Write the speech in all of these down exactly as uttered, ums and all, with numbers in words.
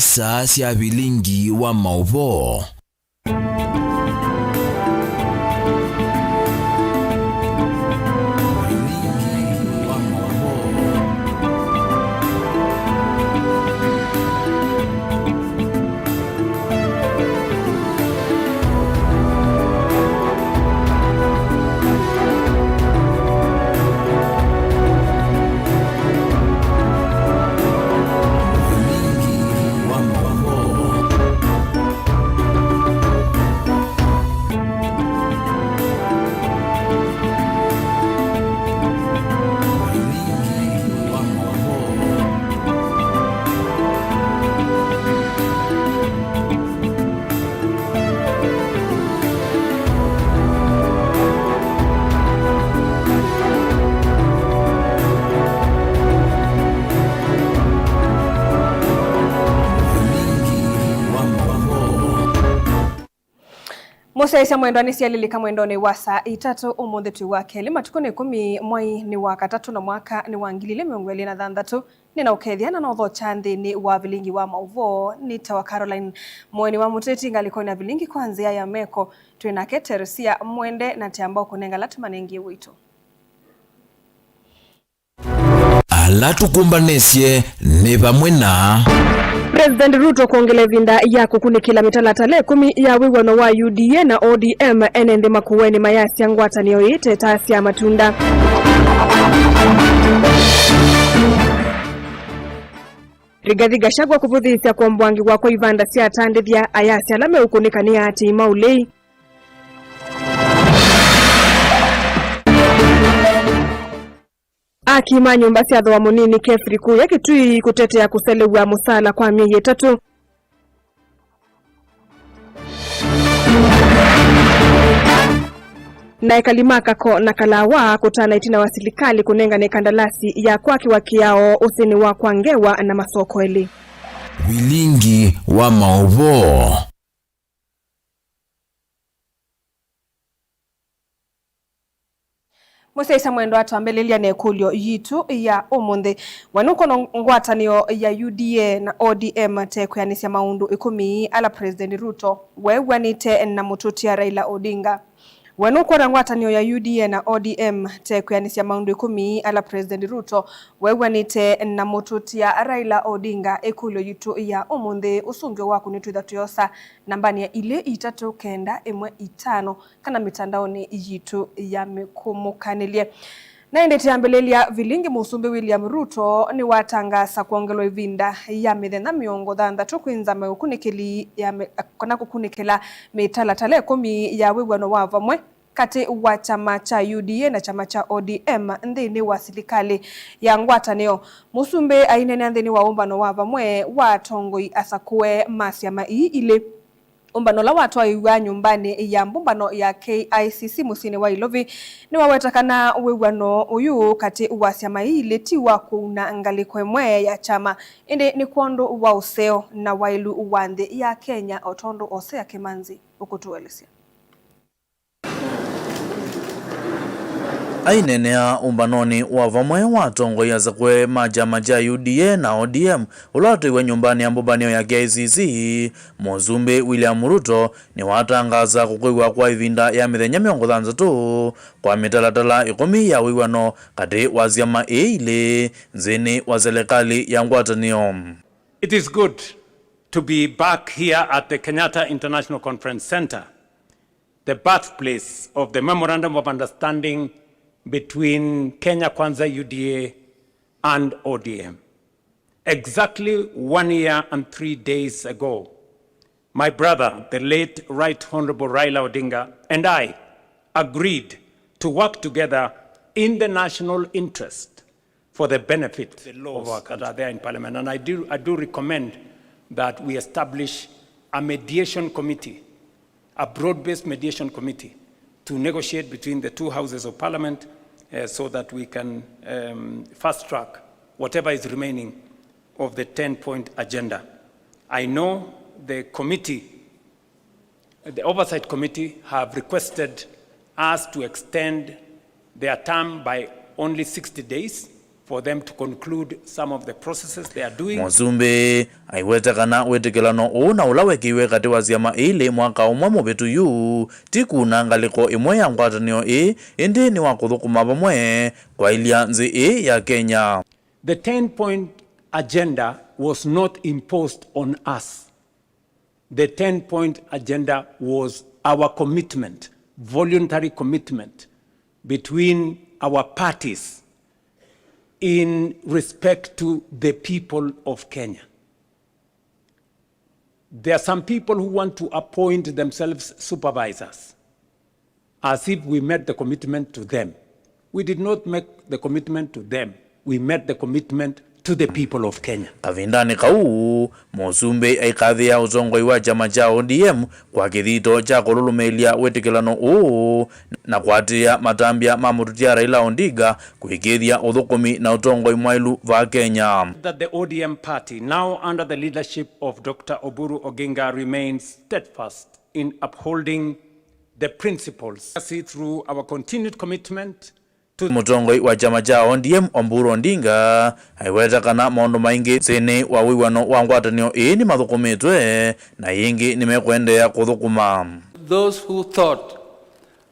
Saa sya vilingi wa maũvoo. Mũsyaĩĩsya mwendwa, nĩsyalilika mwendonĩ wa saa itatũ ũmũnthĩ twĩ wa kelĩ, matukũ nĩ ĩkũmi, mwai nĩ wa katatũ na mwaka nĩ wa ngili ilĩ mĩongo ĩlĩ na thanthatũ. Nĩnaũkethya na nothokya nthĩnĩ wa vilingi wa maũvoo. Nĩtawa Caroline Mũeni wa Mũteti, ngalĩkonĩ ya vilingi kwa nzĩa ya meko. Twĩ nake Teresia Mwende na tĩamba ũkũnenga ala tũmanengie wĩtũ. Ala tũkũmbanĩsye nĩ vamwe na President Ruto kwongela ĩvinda ya kũkunĩkĩla mĩtalatala ĩkũmi ya wĩw'ano wa U D A na O D M, ene nthĩ Makueni mayasya ngwatanĩo ĩĩ tetasya matunda. Rigathi Gachagua kũvũthĩĩsya kũmbwangĩwa kwa ivanda sya atandĩthya, ayasya ala meũkũnĩka nĩ aatĩĩi ma ũlei. Aki ma nyũmba sya thooa mũnini Kefri kũya Kitui kũtetea kũselew'a mũsaala kwa myei ĩtatũ. Na ekali ma Kako na Kalawa kũtana ĩtina wa silikalĩ kũnengane kandalasi ya kwakĩwa kĩao ũsĩnĩ wa kwa ngewa na masoko elĩ. Vilingi wa maũvoo. Mũsyaĩĩsya mwendwa, twambĩlĩlya na ĩkũlyo yitũ ya ũmũnthĩ. We nũkwona ngwatanĩo ya U D A na O D M ta ĩkwĩanĩsya maũndũ ĩkũmi ala President Ruto weew'anĩte na mũtũtia Raila Odinga? We nũkwona ngwatanĩo ya U D A na O D M ta ĩkwĩanĩsya maũndũ ĩkũmi ala President Ruto weew'anĩte na mũtũtia Raila Odinga? Ĩkũlyo yitũ ya ũmũnthĩ, ũsũngĩo waku nĩtwĩtha tũyosa nambanĩ ya ilĩ itatũ kenda ĩmwe itano kana mĩtandaonĩ yitũ ya mĩkũmũkanĩlye. Na ĩndĩ twambĩlĩlya, vilingi Mũsumbĩ William Ruto nĩwatangaasa kwongelwa ĩvinda ya mĩthenya mĩongo thanthatũ kwĩ nzama ya ũkunĩkĩli ya mĩ-, kana kũkunĩkĩla mĩtalatala ĩkũmi ya wĩw'ano wa vamwe katĩ wa kyama kya U D A na kyama kya O D M nthĩnĩ wa silikalĩ ya ngwatanĩo. Mũsumbĩ aineenea nthĩnĩ wa ũmbano wa vamwe wa atongoi asakũe ma syama ii ilĩ, ũmbano ũla watwaĩiw'a nyũmbanĩ ya mbũmbano ya K I C C mũsyĩnĩ wa Ilovi, nĩwaweta kana wĩw'ano ũyũ katĩ wa syama ii ilĩ ti wa kũuna ngalĩko ĩmwe ya kyama, ĩndĩ nĩ kwondũ wa ũseo na waĩlu wa nthĩ ya Kenya, o tondũ Hosea Kĩmanzi ũkũtũelesya. Aineenea ũmbanonĩ wa vamwe wa atongoi asakũe ma kyama kya U D A na O D M ũla watwaiwe nyũmbanĩ ya mbũmbanĩo ya K I C C, Mũsumbĩ William Ruto nĩwatangaasa kũkwĩw'a kwa ĩvinda ya mĩthenya mĩongo thanthatũ kwa mĩtalatala ĩkũmi ya wĩw'ano katĩ wa syama ii ilĩ nthĩnĩ wa selekalĩ ya ngwatanĩo. It is good to be back here at the Kenyatta International Conference Centre, the birthplace of the Memorandum of Understanding between Kenya Kwanza U D A and O D M. Exactly one year and three days ago, my brother, the late Right Honorable Raila Odinga, and I agreed to work together in the national interest for the benefit of our, that are there in Parliament. And I do, I do recommend that we establish a mediation committee, a broad-based mediation committee to negotiate between the two houses of Parliament, uh, so that we can, um, fast track whatever is remaining of the ten-point agenda. I know the committee The Oversight Committee have requested us to extend their term by only sixty days, for them to conclude some of the processes they are doing. Mũsumbĩ aiweta kana wĩtĩkĩlano ũũ na ũla wekĩiwe katĩ wa syama ilĩ mwaka ũmwe mũvĩtu yu ti kuna ngalĩko ĩmwe ya ngwatanĩo ĩĩ, ĩndĩ nĩ wa kũthũkũma vamwe kwaĩlya nthĩ ĩĩ ya Kenya. The ten point agenda was not imposed on us. The ten point agenda was our commitment, voluntary commitment between our parties in respect to the people of Kenya. There are some people who want to appoint themselves supervisors, as if we made the commitment to them. We did not make the commitment to them. We made the commitment to the people of Kenya. Kavindanĩ kau, mũsumbĩ aikathĩa ũtongoi wa kyama kya O D M kwa kĩthito kya kũlũlũmĩĩlya wĩtĩkĩlano ũũ na kũatĩĩa matambya ma mũtũtia Raila Odinga kũĩkĩĩthya ũthũkũmi na ũtongoi mwaĩlu vaa Kenya. That the O D M party, now under the leadership of Doctor Oburu Oginga, remains steadfast in upholding the principles. See through our continued commitment to. Mũtongoi wa kyama kya O D M Oburu Odinga aiweta kana maũndũ maingĩ nthĩnĩ wa wĩw'ano wa ngwatanĩo ĩĩ nĩmathũkũmĩtwe na yĩngĩ nĩmekũendeea kũthũkũma. Those who thought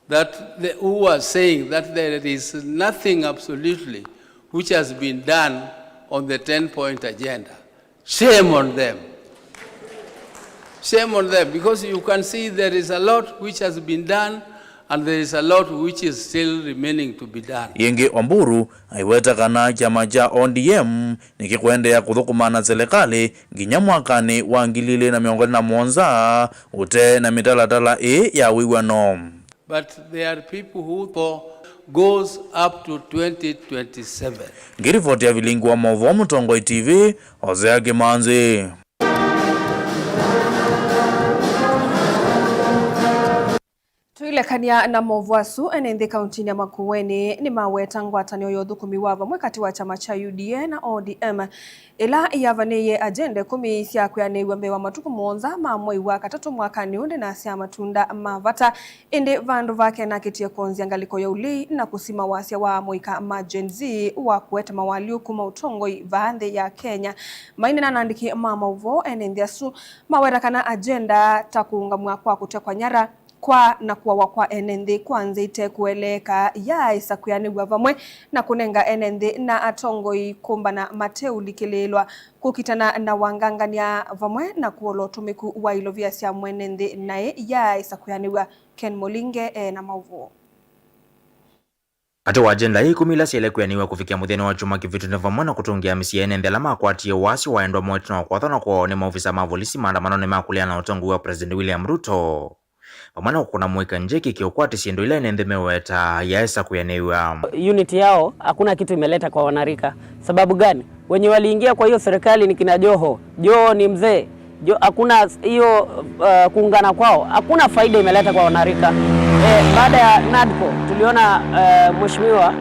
that the, who are saying that there is nothing absolutely which has been done on the ten point agenda. Shame on them. Shame on them, because you can see there is a lot which has been done and there is a lot which is still remaining to be done. Yĩngĩ Oburu aiweta kana kyama kya O D M nĩkĩkũendeea kũthũkũma na selekalĩ nginya mwakanĩ wa ngili ilĩ na mĩongo ĩlĩ na mũonza ũte na mĩtalatala ĩĩ ya wĩw'ano. But there are people who go, goes up to twenty twenty-seven. Ngĩrivoti ya Vilingi wa Maũvoo Mũtongoi T V, Hosea Kĩmanzi. Tũilekany'a na maũvoo asu, ene nthĩ kauntinĩ ya Makueni nĩmaweta ngwatanĩo ya ũthũkũmi wa vamwe katĩ wa kyama kya U D A na O D M. Ĩla yavanĩie agenda ĩkũmi sya kwĩanĩw'a mbee wa matukũ mũonza ma mwei wa katatũ mwakanĩ ũũ ndĩnasyaa matunda ma vata, ĩndĩ vandũ vake nakĩtie kwonzya ngalĩko ya ũlei na kũsima wasya wa amũika ma Gen Z wa kũete mawalyũku ma ũtongoi vaa nthĩ ya Kenya. Maineena na andĩki ma maũvoo, ene nthĩ asu maweta kana agenda ta kũũngamw'a kwa kũtekwa nyara kwa na kũawa kwa ene nthĩ kwa nzĩa itekũeleeka yaaĩsa kwĩanĩw'a vamwe na kũnenga ene nthĩ na atongoi kũmbana mateũlikĩlĩĩlwa, kũkitana na wangangany'a, vamwe na kũola ũtũmĩku wa ilovia sya mwene nthĩ naĩ yaaĩsa kwĩanĩw'a. Ken Molinge e na maũvoo. Katĩ wa agenda ii ĩkũmi ila syaĩle kwĩanĩw'a kũvikĩa mũthenya wa kyumwa kĩvĩtu nĩ vamwe na kũtũngĩa mĩsyĩ ya ene nthĩ ala makwatie wasyo wa endwa moo ĩtina wa kũathana kwoo nĩ maovisa ma volisi maandamanonĩ ma kũleana na ũtongoi wa President William Ruto, vamwe na kũkũna mũika njeki kĩũkwati syĩndũ ila ene nthĩ meweta yaesa kwĩanĩw'a. Unit yao hakuna kitu imeleta kwa wanarika. Sababu gani? Wenye waliingia kwa hiyo serikali ni kina Joho. Joho ni mzee. Jo, hakuna hiyo uh, kuungana kwao. Hakuna faida imeleta kwa wanarika. Eh, baada ya NADCO tuliona uh, mheshimiwa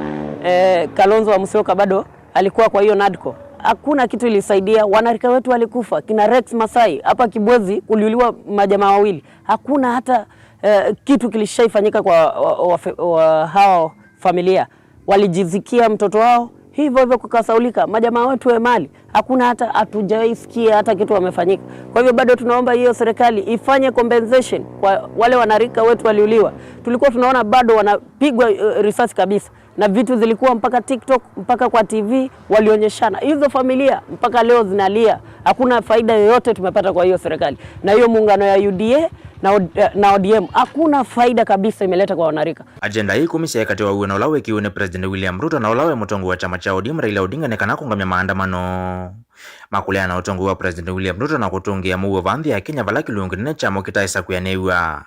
eh, Kalonzo wa Musyoka bado alikuwa kwa hiyo NADCO. Hakuna kitu ilisaidia. Wanarika wetu walikufa. Kina Rex Masai, hapa Kibwezi kuliuliwa majamaa wawili. Hakuna hata eh, kitu kilishaifanyika kwa wa, wa, wa, wa hao familia. Walijizikia mtoto wao, hivyo hivyo kukasaulika. Majamaa wetu wa Emali, hakuna hata, hatujawahi sikia hata kitu wamefanyika. Kwa hivyo bado tunaomba hiyo serikali ifanye compensation kwa wale wanarika wetu waliuliwa. Tulikuwa tunaona bado wanapigwa eh, risasi kabisa, na vitu zilikuwa mpaka TikTok, mpaka kwa T V walionyeshana. Hizo familia mpaka leo zinalia. Hakuna faida yoyote tumepata kwa hiyo serikali. Na hiyo muungano ya U D A na, O- na O D M, hakuna faida kabisa imeleta kwa wanarika. Agenda ii ĩkũmi syaĩ katĩ wa wĩw'ano ũla wĩkĩiwe nĩ President William Ruto na ũla waĩ mũtongoi wa kyama kya O D M Raila Odinga nĩ kana kũngamya maandamano ma kũleana na ũtongoi wa President William Ruto na kũtũngĩa mũuo vaa nthĩ ya Kenya vala kĩlungu kĩnene kyamo kĩtaĩsa kwĩanĩw'a.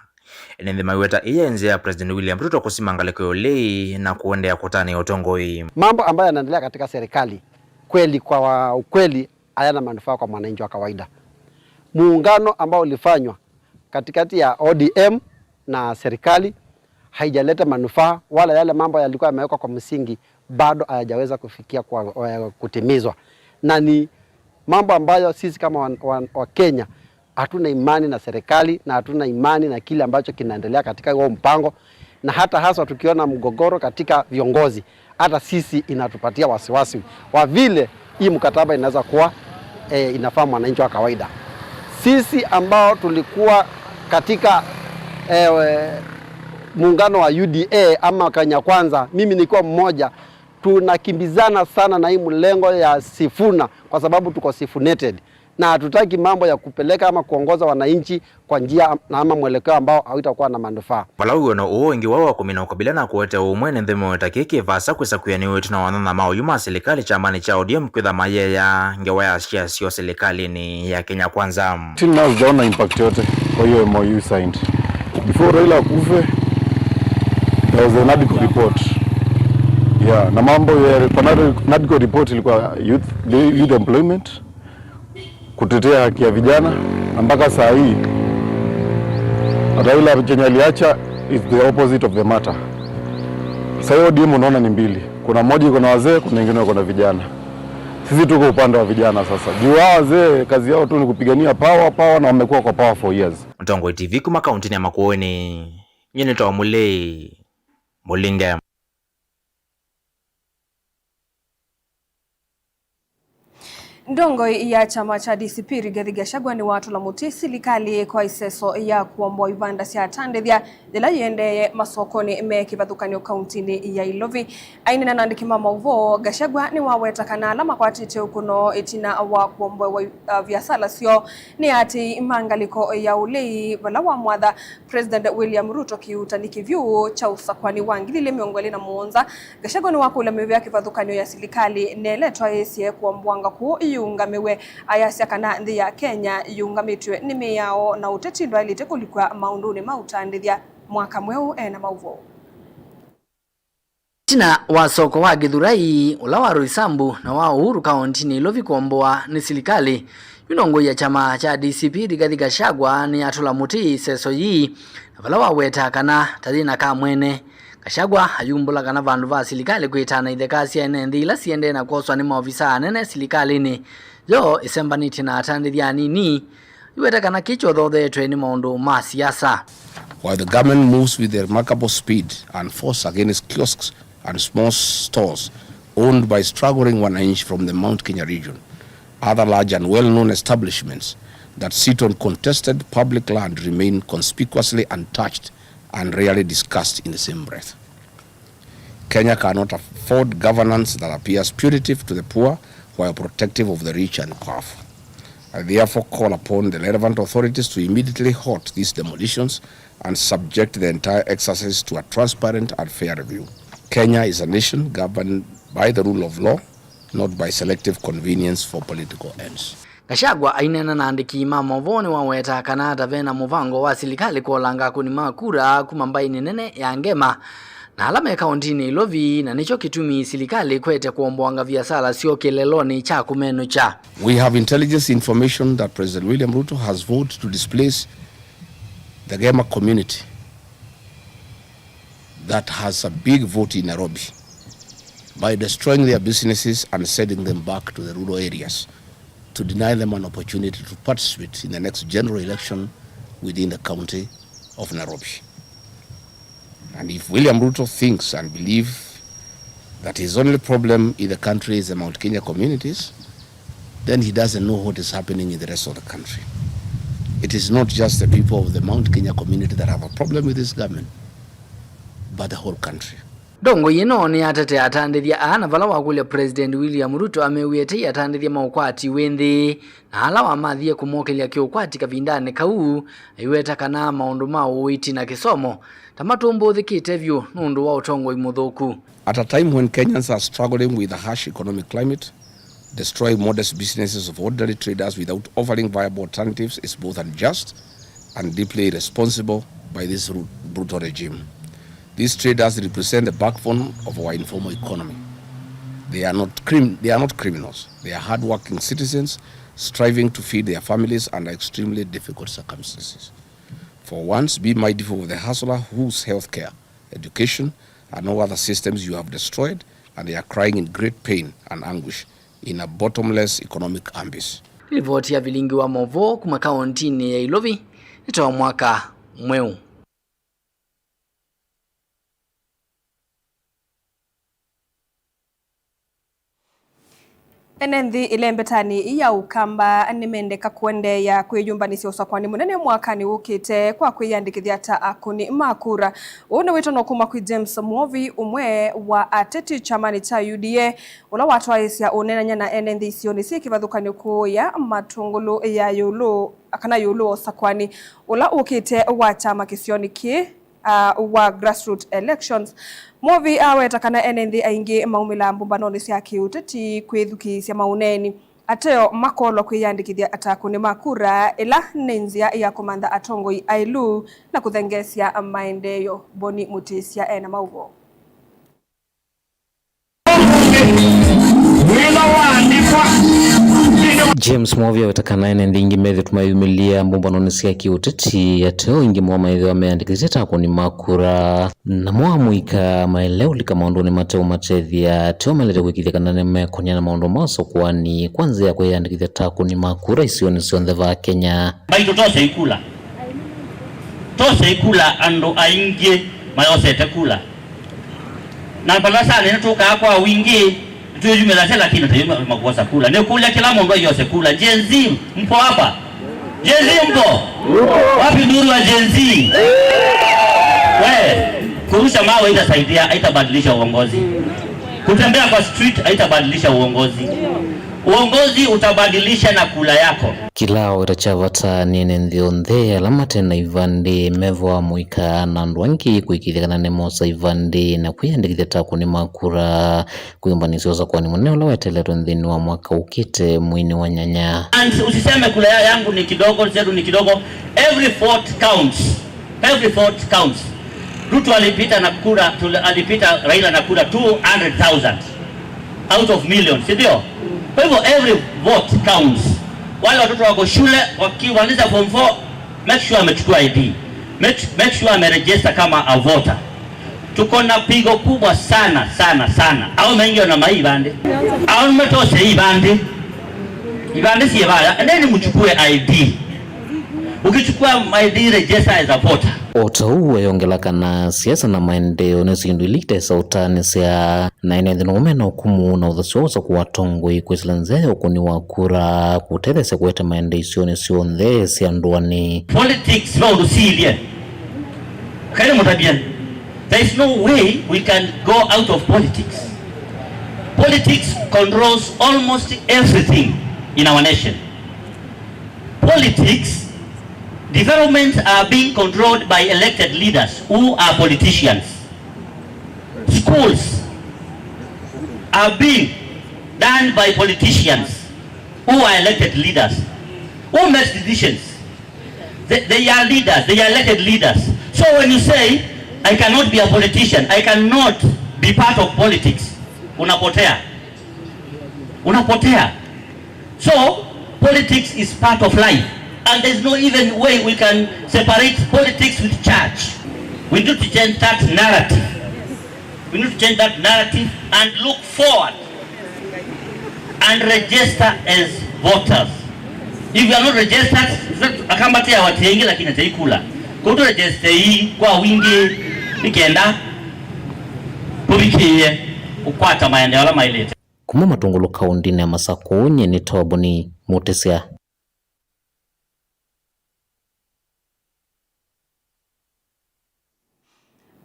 Ene nthĩ maiweta ĩĩ yaĩ nzĩa ya President William Ruto kũsima ngalĩko ya ũlei na kũendeea kũtanĩa ũtongoi. Mambo ambayo yanaendelea katika serikali, kweli, kwa wa- ukweli, hayana manufaa kwa mwananchi wa kawaida. Muungano ambao ulifanywa katikati ya O D M na serikali haijaleta manufaa, wala yale mambo yalikuwa yamewekwa kwa msingi bado hayajaweza kufikia kwa, eh, kutimizwa, na ni mambo ambayo sisi kama wa, wa, wa Kenya hatuna imani na serikali na hatuna imani na kile ambacho kinaendelea katika huo mpango, na hata haswa tukiona mgogoro katika viongozi Hata sisi inatupatia wasiwasi wa vile hii mkataba inaweza kuwa, eh, inafaa mwananchi wa kawaida. Sisi ambao tulikuwa katika, eh, muungano wa U D A ama Kenya Kwanza, mimi nikiwa mmoja, tunakimbizana sana na hii mlengo ya Sifuna kwa sababu tuko Sifunated. Na hatutaki mambo ya kupeleka ama kuongoza wananchi kwa njia am-, na ama mwelekeo ambao hautakuwa na manufaa. Vala wĩw'ano ũũ ĩngĩ wa wa kũmina ũkabila na kũete ũmwe nĩ nthĩ mĩweta kĩĩ kĩ vaasa kwĩsa kwĩanĩw'a ĩtina wa anyanya ma oyu ma silikalĩ kyamanĩ kya O D M kwĩtha mayeea ngewa ya share syoo silikalĩnĩ ya Kenya Kwanza. Till now sijaona impact yote kwa hiyo M O U signed. Before Raila akufe, there was a NADCO report. Yeah, na mambo ya kwa NADCO report ilikuwa youth, youth employment, kutetea haki ya vijana, na mpaka saa hii Raila chenye aliacha is the opposite of the matter. Sasa hiyo O D M unaona ni mbili, kuna moja iko na wazee, kuna ingine iko na vijana. Sisi tuko upande wa vijana sasa. Juu hawa wazee kazi yao tu ni kupigania power, power, na wamekuwa kwa power for years. Mũtongoi T V kuma kauntinĩ ya Makueni, nyie nĩtawa Mũlei Mũlinge. Ndongoi ya kyama kya D C P Rigathi Gachagua nĩwatũla mũtĩ silikalĩ kwa iseso ya kũomboa ivanda sya atandĩthya yĩla yĩendee masokonĩ me kĩvathũkany'o kauntinĩ ya Ilovi. Aineena na andĩki ma maũvoo, Gachagua nĩwaweta kana ala makwatĩte ũkũno ĩtina wa kũomboewa, uh, viasala syoo nĩ aatĩĩi ma ngalĩko ya ũlei, vala wamwatha President William Ruto kĩuutani kĩvyũ kya ũsakwani wa ngili ilĩ mĩongo ĩlĩ na mũonza. Gachagua nĩwakũlya mĩvĩa kĩvathũkany'o ya silikalĩ neeletwa ĩsye kũomboanga kũũ ĩyĩũngamĩwe, ayasya kana nthĩ ya Kenya yĩũngamĩtw'e nĩ mĩao na ũteti ndwaĩlĩte kũlikwa maũndũnĩ ma ũtandĩthya. Mwaka Mweũ ena maũvoo. Ĩtina wa soko wa Gĩthurai, ũla wa Roysambu na wa Uhuru kauntinĩ ya Ilovi kũomboa nĩ silikalĩ, yu ndongoi ya kyama kya D C P Rigathi Gachagua nĩyatũla mũtĩ ĩseso yĩĩ, na vala waweta kana ta yĩna kamwene. Gachagua ayumbũla kana vandũ va silikalĩ kwĩtana itheka sya ene nthĩ ila siendee na kwoswa nĩ maovisa anene silikalĩnĩ, yo ĩsembanĩtye na atandĩthya anini, iweta kana kĩĩ kyothothetwe nĩ maũndũ ma siasa. While the government moves with a remarkable speed and force against kiosks and small stores owned by struggling wananchi from the Mount Kenya region, other large and well-known establishments that sit on contested public land remain conspicuously untouched and rarely discussed in the same breath. Kenya cannot afford governance that appears punitive to the poor while protective of the rich and powerful. I therefore call upon the relevant authorities to immediately halt these demolitions and subject the entire exercise to a transparent and fair review. Kenya is a nation governed by the rule of law, not by selective convenience for political ends. Gachagua aineena na andĩki ma maũvoo nĩwaweta kana ta vena mũvango wa silikalĩ kũolanga akũni ma kura kuma mbaĩnĩ nene ya Ngema na ala me kauntinĩ ya Ilovi, na nĩkyo kĩtumi silikalĩ ĩkwete kũomboanga viasala syoo kĩlelonĩ kya kũmenũkya. We have intelligence information that President William Ruto has vowed to displace the Ngema community that has a big vote in Nairobi by destroying their businesses and sending them back to the rural areas to deny them an opportunity to participate in the next general election within the county of Nairobi. And if William Ruto thinks and believes that his only problem in the country is the Mount Kenya communities, then he doesn't know what is happening in the rest of the country. It is not just the people of the Mount Kenya community that have a problem with this government, but the whole country. Ndongoi ĩno nĩyatetea atandĩthya aa na vala wakũlya President William Ruto amew'ĩe tei atandĩthya ma ũkwati wĩ nthĩ, na ala wamathie kũmokĩlya kĩũkwati kavindanĩ kau, aiweta kana maũndũ ma ũiiti na kĩsomo ta matũmbũthĩkĩte vyũ nũndũ wa ũtongoi mũthũku. At a time when Kenyans are struggling with a harsh economic climate, destroying modest businesses of ordinary traders without offering viable alternatives is both unjust and deeply irresponsible by this ru-, brutal regime. These traders represent the backbone of our informal economy. They are not crim-, they are not criminals. They are hardworking citizens striving to feed their families under extremely difficult circumstances. For once, be mindful of the hustler whose healthcare, education, and all other systems you have destroyed, and they are crying in great pain and anguish in a bottomless economic abyss. Livoti ya vilingi wa maũvoo kuma kauntinĩ ya Ilovi nĩtawa Mwaka Mweũ. Ene nthĩ ĩlembetanĩ ya Ũkamba nĩmendeka kũendeea kwĩyũmbanĩsya ũsakũani mũnene mwakanĩ wũkĩte kwa kwĩyandĩkĩthya ta akũni ma kura. Ũũ nĩ wĩtano kuma kwĩ James Mwovi, ũmwe wa ateti kyamanĩ kya U D A, ũla watwaĩĩsya ũneenany'a na ene nthĩ isionĩ syĩ kĩvathũkany'o kũũya matũngũlũ ya ĩũlũ, kana ĩũlũ wa ũsakũani ũla ũkĩte wa kyama kĩsionĩ kĩĩ, uh, wa grassroots elections. Mwovi aweta kana ene nthĩ aingĩ maumĩlaa mbũmbanonĩ sya kĩũteti kwĩthukĩĩsya maũneeni, ateo makolwa kwĩyandĩkĩthya ta akũni ma kura, ĩla nĩ nzĩa ya kũmantha atongoi aĩlu na kũthengeesya maendeeo. Boni Mũtĩsya ena maũvoo. James Mwovi aweta kana ene nthĩ ingĩ methĩtwe mayumĩlya mbũmbanonĩ sya kĩũteti, ateo aingĩ moo maĩthĩwa meyandĩkĩthĩtye ta akũni ma kura, namo amũika maĩle ũlika maũndũnĩ mateũmatethya, ateo maĩlĩte kũĩkĩĩthya kana nĩmekonia na maũndũ ma ũsakũani kwa nzĩa ya kwĩyandĩkĩthya ta akũni ma kura isionĩ syonthe va Kenya. Mbaitũ tose ikula. Tose ikula andũ aingĩ mayosete kula. Na mbalasanĩ nĩtũkaa kwa wingĩ, nĩtwĩyumĩlasya, lakini tũyuma kwosa kula. Nĩkũlya kĩla mũndũ ayose kula. Gen Z, mpo hapa? Gen Z mpo? Wapi nduru wa Gen Z? We, kurusha mawe haitasaidia, haitabadilisha uongozi. Kutembea kwa street haitabadilisha uongozi. Uongozi utabadilisha na kula yako. Kĩla wĩta kya vata nĩ ene nthĩ onthe ala mate na ivandĩ, mevo amũika na andũ angĩ kũĩkĩĩthya kana nĩmosa ivandĩ na kwĩyandĩkĩthya ta akũni ma kura kwĩyũmbanĩsya ũsakũani mũnene ũla weteletwe nthĩnĩ wa mwaka ũkĩte mweinĩ wa nyanya. And usiseme kula ya- yangu ni kidogo, zetu ni kidogo. Every vote counts. Every vote counts. Ruto alipita na kura, tuli- alipita Raila na kura two hundred thousand out of millions, si ndio? Kwa hivyo every vote counts. Wale watoto wako shule wakimaliza form four, make sure amechukua I D. Make, make sure ameregister kama a voter. Tuko na pigo kubwa sana sana sana. Au mengi na mai ivandĩ. Au mmetose hii ivandĩ. Ivandĩ si vaya. Endeni mchukue I D. Ukichukua I D, register as a voter. O ta ũu ayongela kana siasa na maendeeo nĩ syĩndũ ila itesa ũtaanĩsya, na ene nthĩ nĩmo mena ũkũmũ na ũthasyo wa ũsakũa atongoi kwĩsĩla nzĩa ya ũkũni wa kura kũtetheesya kũete maendeeo isionĩ syonthe sya ndũanĩ. Politics no ũndũ silye. Kaĩ nĩ mũtavye. There is no way we can go out of politics. Politics controls almost everything in our nation. Politics, developments are being controlled by elected leaders who are politicians. Schools are being done by politicians who are elected leaders. Who makes decisions? They, they are leaders, they are elected leaders. So when you say, "I cannot be a politician, I cannot be part of politics," unapotea. Unapotea. So, politics is part of life. And there's no even way we can separate politics with church. We need to change that narrative. We need to change that narrative and look forward and register as voters. If you are not registered, akambatia watu wengi lakini ataikula. Kwa hiyo register hii kwa wingi ikenda tuvikie kukwata maendeleo ala mailete. Kuma Matungulu kaũntĩnĩ ya Masakũ, nyie nĩ Toboni Mũtĩsya.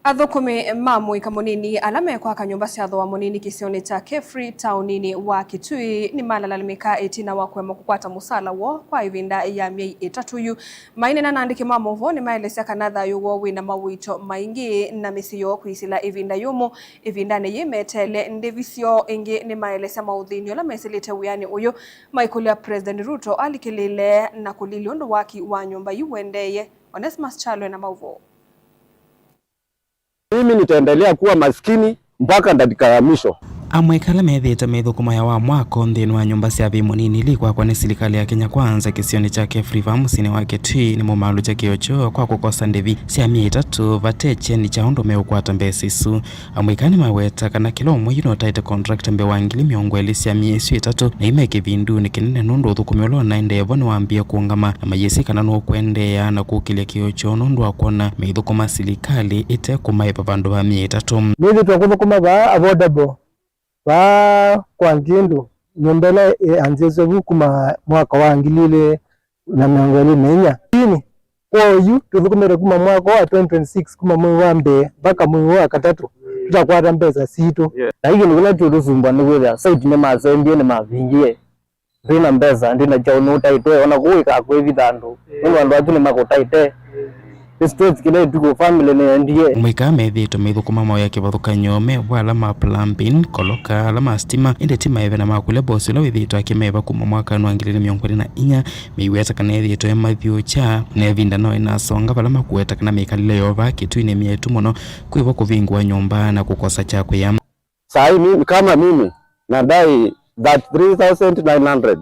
Athũkũmi ma mũika mũnini ala mekwaka nyũmba sya thooa mũnini kĩsionĩ kya Kefri taũninĩ wa Kitui nĩmalalamĩka ĩtina wa kũema kũkwata mũsala woo kwa ĩvinda ya myei ĩtatũ yu. Maineena na andĩki ma maũvoo nĩmaelesya kana thayũ woo wĩna mawĩto maingĩ na mĩsyĩ yoo kwĩsĩla ĩvinda yũmũ. Ĩvindanĩ yĩĩ meteele ndĩvi syoo ĩngĩ, nĩmaelesya maũthĩni ũla mesĩlĩte wĩanĩ ũyũ, maikũlya President Ruto alikĩlĩĩle na kũlilya ũndũ waki wa nyũmba yu ũendeeye. Onesmus Kyalo ena maũvoo. Mimi nitaendelea kuwa maskini mpaka dakika ya mwisho. Amwe ala methĩĩte mĩthũkũmo ya wa mwako nthĩnĩ wa nyũmba sya vĩĩ mũnini ila ikwakwa nĩ silikalĩ ya Kenya Kwanza kĩsionĩ kya Kefri vaa mũsyĩnĩ wa Kitui nĩmaumalũkya kĩo kyoo kwa kũkosa ndĩvi sya myei ĩtatũ vate kyeni kya ũndũ meũkwata mbesa isu. Amũika nĩmaweta kana kĩla ũmwe yu nũtaĩte contract mbee wa ngili mĩongo ĩlĩ sya myei ĩsu ĩtatũ, na yu me kĩvindunĩ kĩnene nũndũ ũthũkũmi ũla ũnaendee vo nĩwambie kũũngama, na mayĩsĩ kana nũkũendeea na kũkĩlya kĩo kyoo nũndũ wa kwona meithũkũma silikalĩ ĩte kũmaĩva vandũ va myei ĩtatũ. Nĩthĩtwe kũthũkũma vaa affordable, vaa kwa ngĩndũ, nyũmba ĩla yanzĩĩswe vu kuma mwaka wa ngili ilĩ na mĩongo ĩlĩ na inya. Lakini kwa oyu tũthũkũmĩte kuma mwaka wa twenty twenty-six, kuma mwei wa mbee mpaka mwei wa katatũ, tũtakwata mbesa sitũ. Na ĩngĩ nĩ kĩla kĩũtũsumbua nĩ kwĩthĩa site nĩmasembie, nĩmavingie. Ndwĩ na mbesa, ndwĩ na kyaũ, nũtaĩtwe, ona kũu ĩkakwĩvitha andũ. Nũndũ andũ asu nĩmakũtaĩte. Nĩ stress kĩla ĩtukũ, family nĩyendie. Amwe ĩka methĩĩtwe maithũkũma maũya kĩvathũkany'o me vo ala ma plumbing, koloka, ala ma sitima, ĩndĩ ti maeve na ma kũlya bosi ũla wĩthĩĩtwe akĩmeva kuma mwakanĩ wa ngili ilĩ na mĩongo ĩlĩ na inya, meiweta kana ethĩĩtwe mathyũkya, na ĩvinda no ĩnasonga vala makuweta kana mĩkalĩle yoo vaa Kĩtuinĩ myetu mũno, kwĩ vo kũvingũa nyũmba na kũkosa kya kwĩa. Saa hii mimi, kama mimi, nadai thirty-three thousand nine hundred.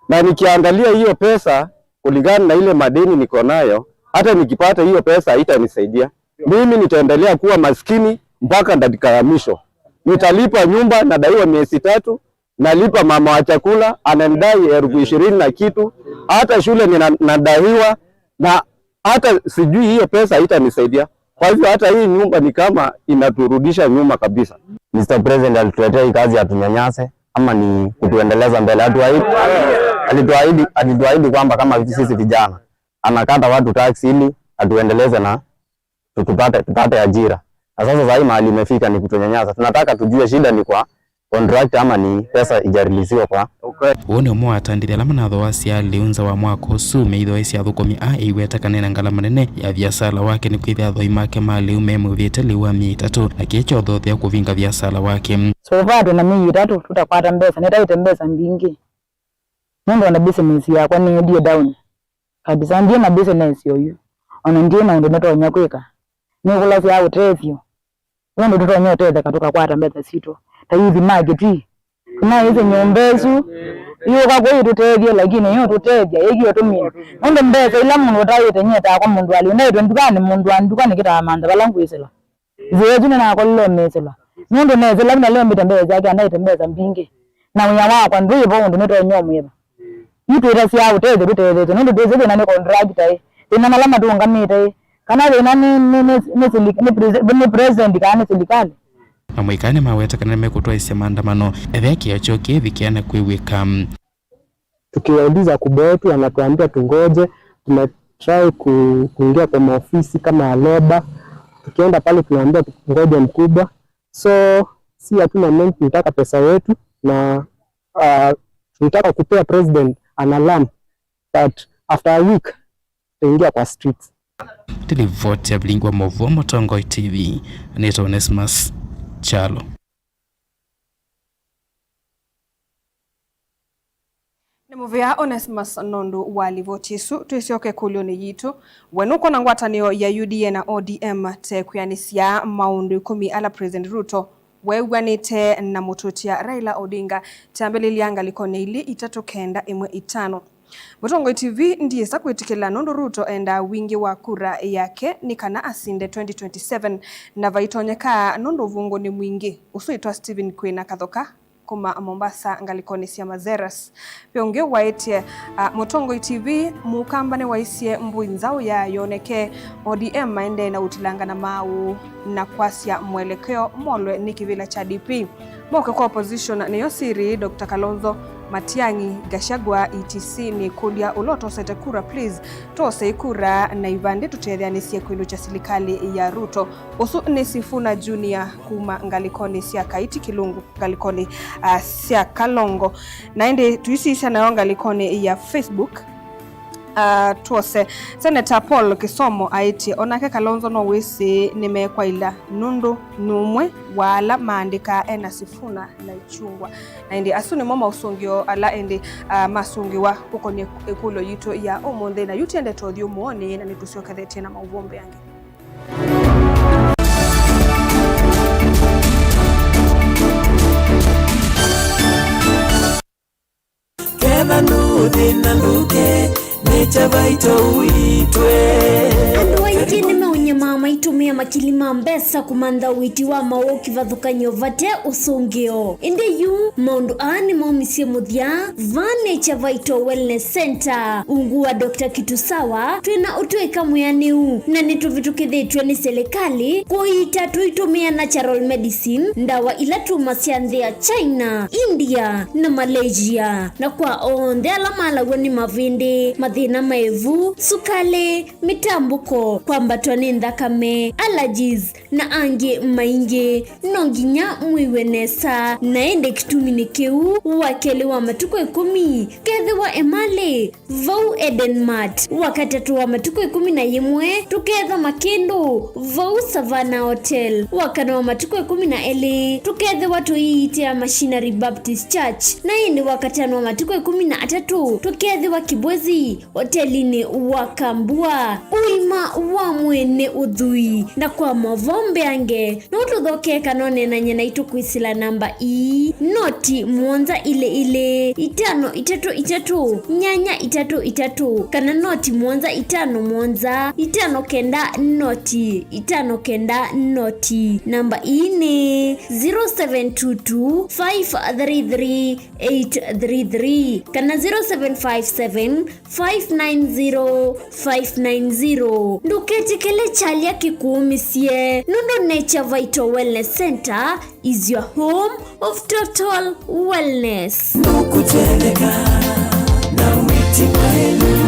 Na nikiangalia hiyo pesa kulingana na ile madeni niko nayo, hata nikipata hiyo pesa haitanisaidia. Mimi nitaendelea kuwa maskini mpaka dakika ya mwisho. Nitalipa nyumba, nadaiwa miezi tatu, nalipa mama wa chakula, ananidai elfu ishirini na kitu, hata shule nina-, nadaiwa, na hata sijui hiyo pesa haitanisaidia. Kwa hivyo hata hii nyumba ni kama inaturudisha nyuma kabisa. Mister President alituletea hii kazi atunyanyase ama ni kutuendeleza mbele? Hatuahidi, alituahidi, alituahidi kwamba kama sisi vijana anakata watu tax ili atuendeleze na tu-, tupate, tupate ajira. Na sasa saa hii mahali imefika ni kutunyanyasa. Tunataka tujue shida ni kwa contract ama ni pesa ijarilisiwa kwa. Ũũ nĩ ũmwe wa atandĩthya ala manathoasya lĩu nza wa mwaka ũsu, meithoesya athũkũmi a ĩiweta kana ena ngalama nene ya viasala wake, nĩ kwĩthĩa athoi make ma lĩu memwĩvĩte lĩu wa myei ĩtatũ, na kĩĩ kyothothea kũvinga viasala wake. So far twĩ na myei ĩtatũ tũtakwata mbesa, nĩtaĩte mbesa mbingĩ. Nũndũ ona business yakwa nĩendie down kabisa, ndiĩ na business oyu, ona ndiĩ na ũndũ nĩtonya kwĩka. Nĩkũlasya ũtethyo. Nũndũ tũtonya ũtetheka tũkakwata mbesa sitũ ta youth ma Kitui. Tũnaĩsye nyũmba ĩsu yũka kwĩ ĩtũtethye, lakini ĩyo tũtethya ĩkĩ ũtũmĩe. Nũndũ mbesa ila mũndũ ũtaĩte nyetaa kwa mũndũ alĩ, ndaĩtwe ndukanĩ, mũndũ wa nduka nĩkĩtaa mantha vala ngwĩsĩla. Nzĩa ĩsu nĩnakolile ũmĩsĩla. Nũndũ nesĩla na leo mbĩte mbesa syake, andaĩte mbesa mbingĩ. Na wĩa wakwa ndwĩ vo ũndũ nĩtonya ũmwĩva. Yu twĩtasya ũtethyo tũtethetye, nũndũ twĩsĩ thĩna nĩ contractor ĩ, thĩna nala matũngamĩte ĩ, kana thĩna nĩ, nĩ, nĩ, nĩ sili-, nĩ presi-, nĩ president kana nĩ silikalĩ. Amwe ĩka nĩmaweta kana nĩmekũtwaĩsya maandamano ethĩa kĩao kyoo kĩĩvikĩa na kwĩw'ĩka. Tukiwauliza kubwa wetu anatuambia tungoje, tumetry ku-, kuingia kwa maofisi kama ya leba, tukienda pale tunaambia tungoje mkubwa. So si hatuna mengi, tunataka pesa yetu na, uh, tunataka kupea president an alarm that after a week tutaingia kwa streets. Nĩ livoti ya vilingi wa mauvoo Mũtongoi T V, nĩtawa Onesmus Kyalo. Nĩ mũvea Onesmus nũndũ wa livoti ĩsu. Twĩsyoke ĩkũlyo-nĩ yitũ. We nũkwona ngwatanĩo ya U D A na O D M ta ĩkwĩanĩsya maũndũ ĩkũmi ala President Ruto weew'anĩte na mũtũtia Raila Odinga kyambĩlĩlya ngalĩkonĩ ilĩ itatũ kenda ĩmwe itano? Mũtongoi T V ndiyĩsa kwĩtĩkĩla nũndũ Ruto endaa wingĩ wa kura yake nĩ kana asinde twenty twenty-seven, na vaitonyeka nũndũ ũvũngũ nĩ mwingĩ. Ũsu wĩtwa Stephen Kwĩna Kathoka kuma Mombasa ngalĩkonĩ sya Mazeras. Ve ũngĩ waĩtye, a, Mũtongoi T V, Mũkamba nĩwaisye mbũi nzaũ ya yoneke, O D M maendee na ũtilanga na maaũ na kwasya mwelekeo molwe nĩ kĩvĩla kya D P. Moke kwa opposition nĩyo siri, Doctor Kalonzo, Matiang'i, Gachagua, et cetera. Nĩkũlya ũla ũtosete kura, please, twosei kura na ivandĩ tũtetheanĩsye kwĩlũkya silikalĩ ya Ruto. Ũsu nĩ Sifuna Junior kuma ngalĩkonĩ sya Kaiti Kilungu, ngalĩkonĩ, ah, sya Kalongo. Na ĩndĩ tũisisya nayo ngalĩkonĩ ya Facebook. Ah, twose. Senator Paul Kisomo aĩtye, onake Kalonzo no wĩsĩ nĩmekwaila nũndũ nũmwe wa ala maandĩkaa ena Sifuna na Ichungwa. Na ĩndĩ asu nĩmo maũsũngĩo ala ĩndĩ, ah, masũngĩwa kũkonĩa ĩkũlyo yitũ ya ũmũnthĩ, na yu tiendete ũthyũ mũonĩ, na nĩtũsyokethetye na maũvoo mbeange. Ketha ndũthĩna ndũke, Nature Vital ũitwe. Andũ aingĩ nĩmeũnyamaa maitũmĩa makili ma mbesa kũmantha ũiiti wa maũũ kĩvathũkany'o vate ũsũngĩo. Ĩndĩ yu maũndũ aa nĩmaumisye mũthya vaa Nature Vital Wellness Center. Ungu wa Doctor Kitusawa, twĩna ũtũĩka mwĩanĩu na nĩtũvĩtũkĩthĩtw'e nĩ silikalĩ kũiita tũitũmĩa natural medicine, ndawa ila tumasya nthĩ ya China, India na Malaysia. Na kwa onthe ala malaw'a nĩ mavĩndĩ, mathĩna ma ĩvu, sukalĩ, mĩtambũko, kwambatwa nĩ nthakame, allergies, na angĩ maingĩ, no nginya mwĩw'e nesa. Na ĩndĩ kĩtumi nĩ kĩu, wa kelĩ wa matukũ ĩkũmi, kethĩwa Emali, vau Eden Mart. Wakatatũ wa matukũ ĩkũmi na yĩmwe, tũketha Makĩndũ, vau Savannah Hotel. Wakana wa matukũ ĩkũmi na elĩ, tũkethĩwa tũiitĩa Machinery Baptist Church. Na ĩndĩ wakatano wa matukũ ĩkũmi na atatũ, tũkethĩwa Kibwezi, hotelinĩ wa Kambua. Ũima wa mwĩĩ nĩ ũthwii, na kwa mavombeange, no tũthokee kana ũneenany'e naitũ kwĩsĩla namba ii, noti mũonza ilĩ ilĩ, itano itatũ itatũ, nyanya itatũ itatũ, kana noti mũonza itano mũonza, itano kenda noti, itano kenda noti. Namba ii nĩ zero seven two two, five three three, eight three three, kana zero seven five seven, five nine zero, five nine zero. Ndũketĩkĩle kyalya kĩkũũmĩsye, nũndũ Nature Vital Wellness Center is your home of total wellness. Ndũkũtendeka na wĩti mwaĩlu.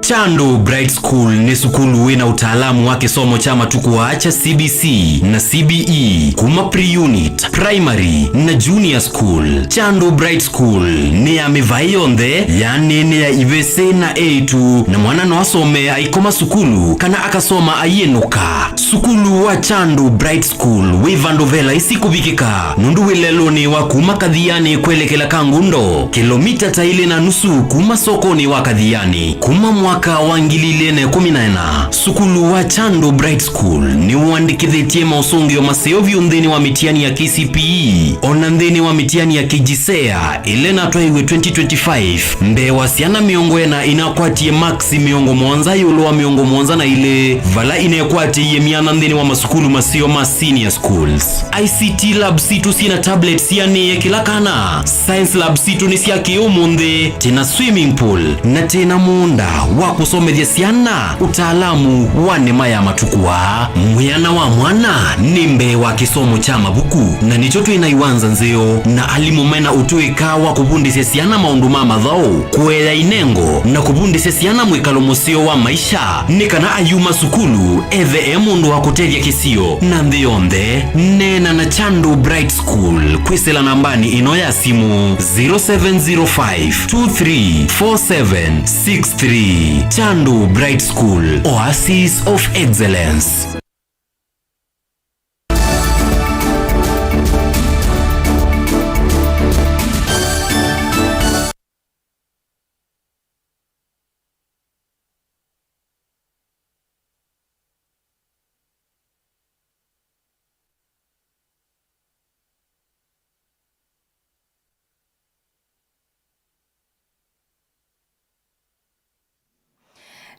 Chandu Bright School nĩ sukulu wĩ na ũtaalamu wa kĩsomo kya matukũ aa kya C B C na C B E, kuma pre-unit, primary, na junior school. Chandu Bright School nĩ ya mĩvaĩ yonthe, yaani nĩ ya ivĩsĩ na eĩtu, na mwana no asome aikoma sukulu kana akasoma aiĩnũka. Sukulu wa Chandu Bright School wĩ vandũ ve laisi kũvikĩka, nũndũ wĩ lelũnĩ wa kuma Kathiani kwelekela Kangundo, kĩlomita ta ilĩ na nusu kuma sokonĩ wa Kathiani. Kuma mwaka wa ngili ilĩ na ĩkũmi na ĩna, sukulu wa Chandu Bright School nĩwandĩkĩthĩtye maũsũngĩo maseo vyũ nthĩnĩ wa mĩtiani ya K C P E, o na nthĩnĩ wa mĩtiani ya K J S E A, ĩla ĩnatwaĩiwe twenty twenty-five. Mbee wa syana mĩongo ĩna inakwatie maksi mĩongo mũonza ĩũlũ wa mĩongo mũonza na ilĩ, vala inekwatĩie myanya nthĩnĩ wa masukulu maseo ma senior schools. I C T lab sitũ syĩna tablets sianĩe kĩla kana. Science lab sitũ nĩ sya kĩ-ũmũnthĩ, twĩna swimming pool, na twĩna mũũnda wa kũsomethya syana ũtaalamu wa nĩma ya matukũ aa. Mwĩana wa mwana nĩ mbee wa kĩsomo kya mavuku, na nĩkyo twĩna iwanza nzeo na alimũ mena ũtũĩka wa kũvundĩsya syana maũndũ ma mathaũ, kũea inengo, na kũvundĩsya syana mwĩkalo mũseo wa maisha, nĩ kana ayuma sukulu ethe e mũndũ wa kũtethya kĩsio na nthĩ yonthe. Neena na Chandu Bright School kwĩsĩla nambanĩ ĩno ya simũ, zero seven zero five two three four seven six three. Chandu Bright School, oasis of excellence.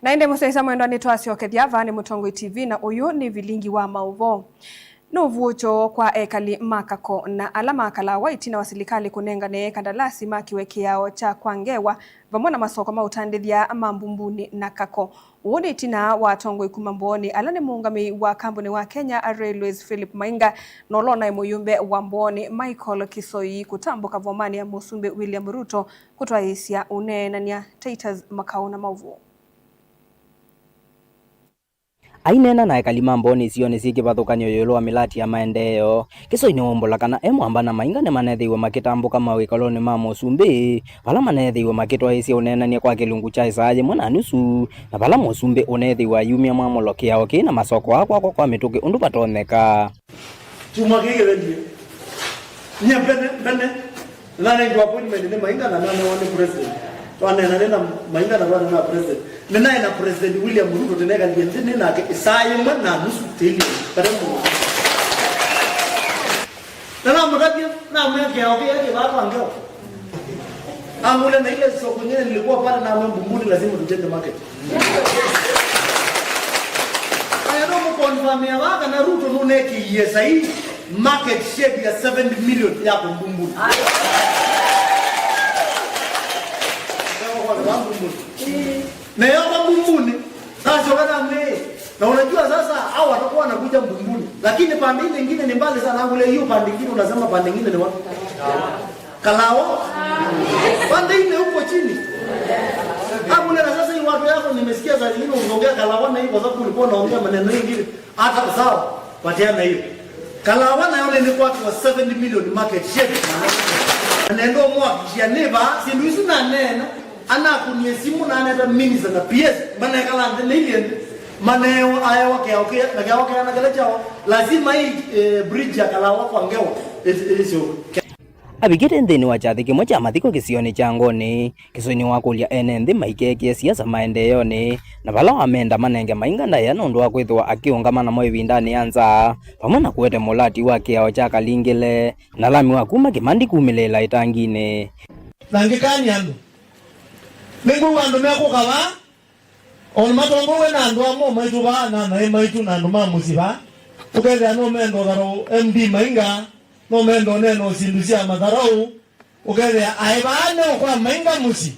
Na ĩndĩ mũsyaĩĩsya mwendwa, nĩtwasyokethya vaa nĩ Mũtongoi T V, na ũyũ nĩ vilingi wa maũvoo. Nĩ ũvuũkyo kwa ekali ma Kako na ala makalaa wa ĩtina wa silikalĩ kũnengane kandalasi ma kĩwe kĩao kya kwa ngewa vamwe na masoko ma ũtandĩthya ma Mbumbunĩ na Kako. Ũũ nĩ ĩtina wa atongoi kuma Mbooni, ala nĩ mũũngamĩi wa kambuni wa Kenya Railways Philip Mainga, na ũla ũnaĩ mũyumbe wa Mbooni Michael Kisoi kũtambũka vomanĩ ya Mũsumbĩ William Ruto kũtwaĩĩsya ũneenany'a. Titus Makau na maũvoo. Aineena na ekali ma Mbooni isionĩ syĩ kĩvathũkany'o ĩũlũ wa mĩlati ya maendeeo, Kisoi nĩwaumbũla kana e mwamba na Mainga nĩmanethĩiwe makĩtambũka mawĩkalonĩ ma Mũsumbĩ, vala manethĩiwe makĩtwaĩĩsya ũneenany'a kwa kĩlungu kya ĩsaa yĩmwe na nusu, na vala Mũsumbĩ ũnethĩiwe ayumya mwamũlo kĩao kĩĩ na masoko aa kwakwa kwa mĩtũkĩ ũndũ vatonyeka. Kyumwa kĩĩ kĩthengie, nyie mbene, mbene, nanengiwe appointment nĩ Mainga na nanewa nĩ president. Twaneena nĩ na Mainga na twaneena na president. Nĩnaĩ na President William Ruto, tũnekalile nthĩ nĩ nake ĩsaa yĩmwe na nusu tĩli. Kate mũno. Na namũtavya, namwĩa kĩao kĩĩ kĩvaa kwa ngeo. Ang'ule na ile soko nyingine nilikuwa pale na Mbumbuni, lazima tujenge market. Aya no mkonfirmia wa kana Ruto nunekĩie sahi market share ya seventy million ya Mbumbuni. Leo kwa Mbumbuni. Na ya Mbumbuni. Sasa wana mwe. Na unajua sasa hao watakuwa wanakuja Mbumbuni. Lakini pande ile nyingine ni mbali sana, ang'ule hiyo pande nyingine unasema pande nyingine ni wapi? Kalawa? Pande ile huko chini. Hapo na sasa hii watu yako nimesikia saa zingine unaongea Kalawa na hii kwa sababu ulikuwa unaongea maneno mengine. Hata sawa, patiana hiyo. Kalawa na yone ni kwake wa seventy million market share. Anaenda mwakishia neba, sindu hizi na nena, anakunie simu na aneta minister na P S, mana kala ndene ile. Mana ayo wake okay, na kwa wake na kala chao. Lazima hii eh, bridge ya Kalawa kwa Ngewa. It, it is your Avikĩte nthĩnĩ wa kyathĩ kĩmwe kya mathiko kĩsionĩ kya Ngoni, Kĩsũi nĩwakũlya ene nthĩ maikekĩe siasa maendeeonĩ, na vala wamenda manenge Mainga ndaĩa nũndũ wa kwĩthĩwa akĩũngama namo ĩvindanĩ ya nzaa, vamwe na kũete mũlati wa kĩao kya Kalingile, na lami wa kuma Kĩmandi kumĩlĩĩla ĩtanginĩ. Na ngĩkany'a andũ, nĩngwĩw'a andũ mekũka vaa, o na matongoew'e na andũ amwe maitũ vaa, na anaĩ maitũ, na andũ ma mũsyĩ vaa, ũkethĩa no menda ũtharaũ M D Mainga, no menda ũneena syĩndũ sya matharaũ, ũkethĩa aĩ vaa nĩ o kwa Mainga mũsyĩ,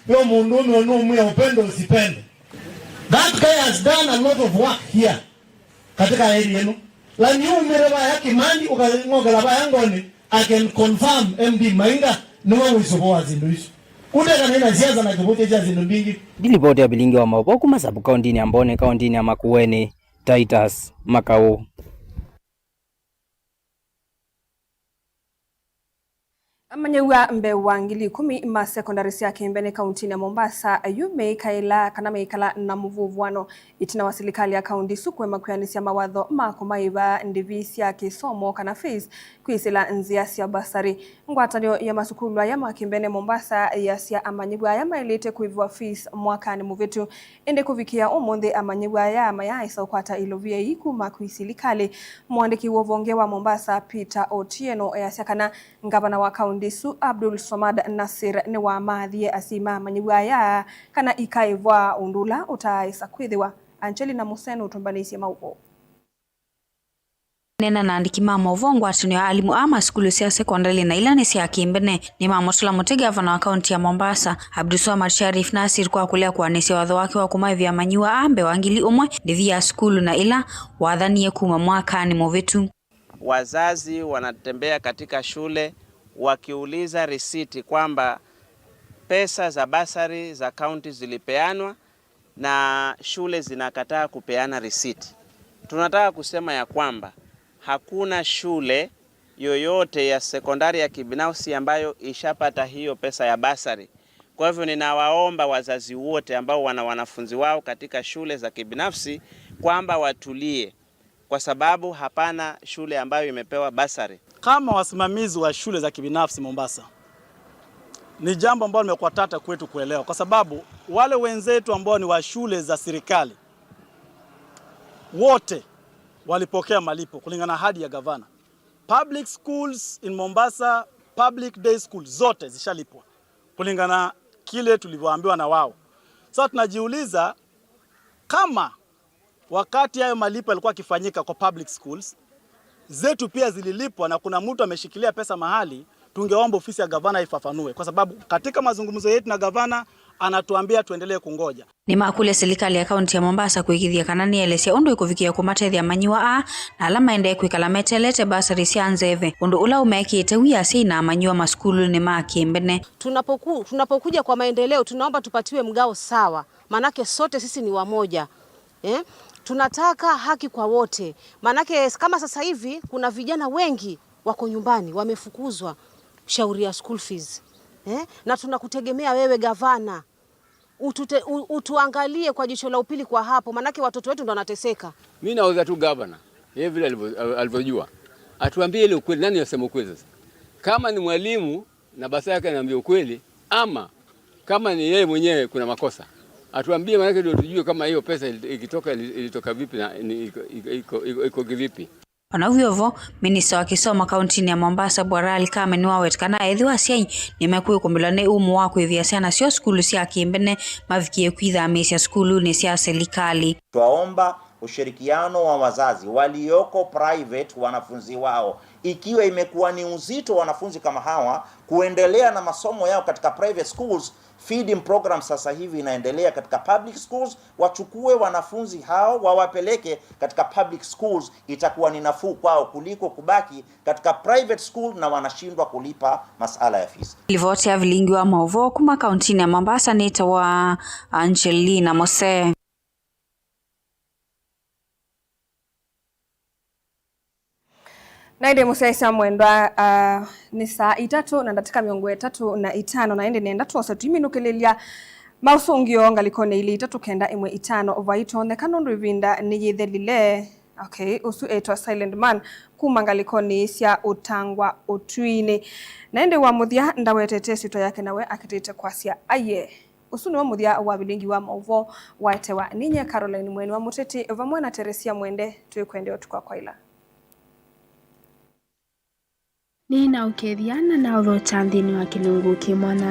yo mũndũ ũmwe nũmwĩa upende usipende. That guy has done a lot of work here katika area ĩno. Lani umĩre vaya Kĩmandi, ũkang'okela vaya Ngoni, I can confirm M D Mainga nĩwe wĩ sũvo wa syĩndũ isu. Kũtekana na siasa na kĩvũkĩ kya syĩndũ mbingĩ. Ndilipoti ya vilingi wa maũvoo kuma sub-kauntinĩ ya Mboni, kauntinĩ ya Makueni, Titus Makau. Amanyĩw'a mbee wa ngili ikũmi ma sekondarĩ sya Kĩmbene kauntinĩ ya Mombasa yu meĩkaĩla kana meĩkala na mũvũvũano ĩtina wa silikalĩ ya kaunti ĩsu kũema kwĩanĩsya mawatho ma kũmaĩva ndĩvi sya kĩsomo kana fees kwĩsĩla nzĩa sya basarĩ. Ngwatanĩo ya masukulu aya ma Kĩmbene Mombasa yasya amanyĩw'a aya maĩlĩte kũĩvĩwa fees mwakanĩ mũvĩtu. Ĩndĩ kũvikĩa ũmũnthĩ, amanyĩw'a aya mayaaĩsa ũkwata ilovia ii kuma kwĩ silikalĩ. Mũandĩki wa ũvonge wa Mombasa, Peter Otieno, easya kana ngavana wa kaunti ĩsu, Abdul Swamad Nasir, nĩwamaathie asyai ma amanyĩw'a aya kana ikaĩvwa ũndũ ũla ũtaaĩsa kwĩthĩwa. Angelina Museno ũtũmbanĩisye maũvoo. Kũneena na andĩki ma maũvoo, ngwatanĩo ya alimũ a masukulu sya sekondalĩ na ila nĩ sya Kĩmbene nĩmamũtũla mũtĩ ngavana wa kaunti ya Mombasa, Abdulswamad Sharif Nasir, kwa kũlea kũanĩsya watho wake wa kũmaĩvya amanyĩw'a aa mbee wa ngili ũmwe ndĩvi ya sukulu na ila wathanie kuma mwakanĩ mũvĩtu. Wazazi wanatembea katika shule wakiuliza risiti kwamba pesa za basari za kaunti zilipeanwa na shule zinakataa kupeana risiti. Tunataka kusema ya kwamba hakuna shule yoyote ya sekondari ya kibinafsi ambayo ishapata hiyo pesa ya basari. Kwa hivyo, ninawaomba wazazi wote ambao wana wanafunzi wao katika shule za kibinafsi kwamba watulie, kwa sababu hapana shule ambayo imepewa basari. Kama wasimamizi wa shule za kibinafsi Mombasa, ni jambo ambalo limekuwa tata kwetu kuelewa, kwa sababu wale wenzetu ambao ni wa shule za serikali wote walipokea malipo kulingana na ahadi ya gavana. Public schools in Mombasa, public day schools zote zishalipwa kulingana na kile tulivyoambiwa na wao. Sasa tunajiuliza kama wakati hayo malipo yalikuwa yakifanyika kwa public schools, zetu pia zililipwa na kuna mtu ameshikilia pesa mahali, tungeomba ofisi ya gavana ifafanue, kwa sababu katika mazungumzo yetu na gavana anatuambia tuendelee kungoja. Nĩmakũlya silikalĩ ya kaunti ya Mombasa kũĩkĩĩthya kana nĩelesya ũndũ ĩkũvikĩa kũmatethya amanyĩw'a aa na ala maendee kwĩkala meteelete basari sya nzeve, ũndũ ũla ũmekĩĩte wia asyai na amanyĩw'a masukulunĩ ma Kĩmbene. Tunapoku-, tunapokuja kwa maendeleo, tunaomba tupatiwe mgao sawa, manake sote sisi ni wamoja. Eh? Tunataka haki kwa wote. Manake kama sasa hivi kuna vijana wengi wako nyumbani, wamefukuzwa shauri ya school fees. Eh? Na tunakutegemea wewe gavana. Utute-, u-, utuangalie kwa jicho la upili kwa hapo, manake watoto wetu ndo wanateseka. Mi nauliza tu gavana, yeye vile alivyo-, alivyojua, atuambie ile ukweli, nani anasema ukweli sasa? Kama ni mwalimu na basi yake anaambia ukweli, ama kama ni yeye mwenyewe kuna makosa, atuambie, maanake ndio tujue kama hiyo pesa ili-, ikitoka ili-, ilitoka vipi na ni iko, iko, iko, iko, iko kivipi. O na wĩ o vo, minista wa kĩsomo kauntinĩ ya Mombasa, Bwana Ali Kame, nĩwaweta kana ethĩwa asyai nĩmekwĩkũmbĩlwa nĩ umo wa kwĩvĩa syana syoo sukulu sya kĩmbene, mavikie kwithamĩĩsya sukulunĩ sya silikalĩ. Twaomba ushirikiano wa wazazi walioko private wanafunzi wao, ikiwa imekuwa ni uzito wanafunzi kama hawa kuendelea na masomo yao katika private schools, feeding program sasa hivi inaendelea katika public schools, wachukue wanafunzi hao wawapeleke katika public schools, itakuwa ni nafuu kwao kuliko kubaki katika private school na wanashindwa kulipa masala ya fees. Livoti ya vilingi wa mauvoo kuma kauntinĩ ya Mombasa nĩtawa Angelina Mose. Na ĩndĩ mũsyaĩĩsya mwendwa, ah, nĩ saa itatũ na ndatĩka mĩongo ĩtatũ na itano, na ĩndĩ nenda twose tũiminũkĩlĩlya maũsũngĩo ngalĩkonĩ ilĩ itatũ kenda ĩmwe itano vaitonyeka nũndũ ĩvinda nĩyĩthelile. Okay, ũsu etwa Silent Man kuma ngalĩkonĩ sya ũtangwa ũtwinĩ. Na ĩndĩ wa mũthya ndawetete syĩtwa yake, nawe akĩtĩte kwasya aye. Ũsu nĩwe mũthya wa vilingi wa mauvoo waetewa ninye Caroline Mweni wa Mũteti vamwe na Teresia Mwende. Twĩkwendea ũtukũ wa kwaĩla. Nĩnaũkethya na naũthokya nthĩnĩ wa kĩlungu kĩ mwana.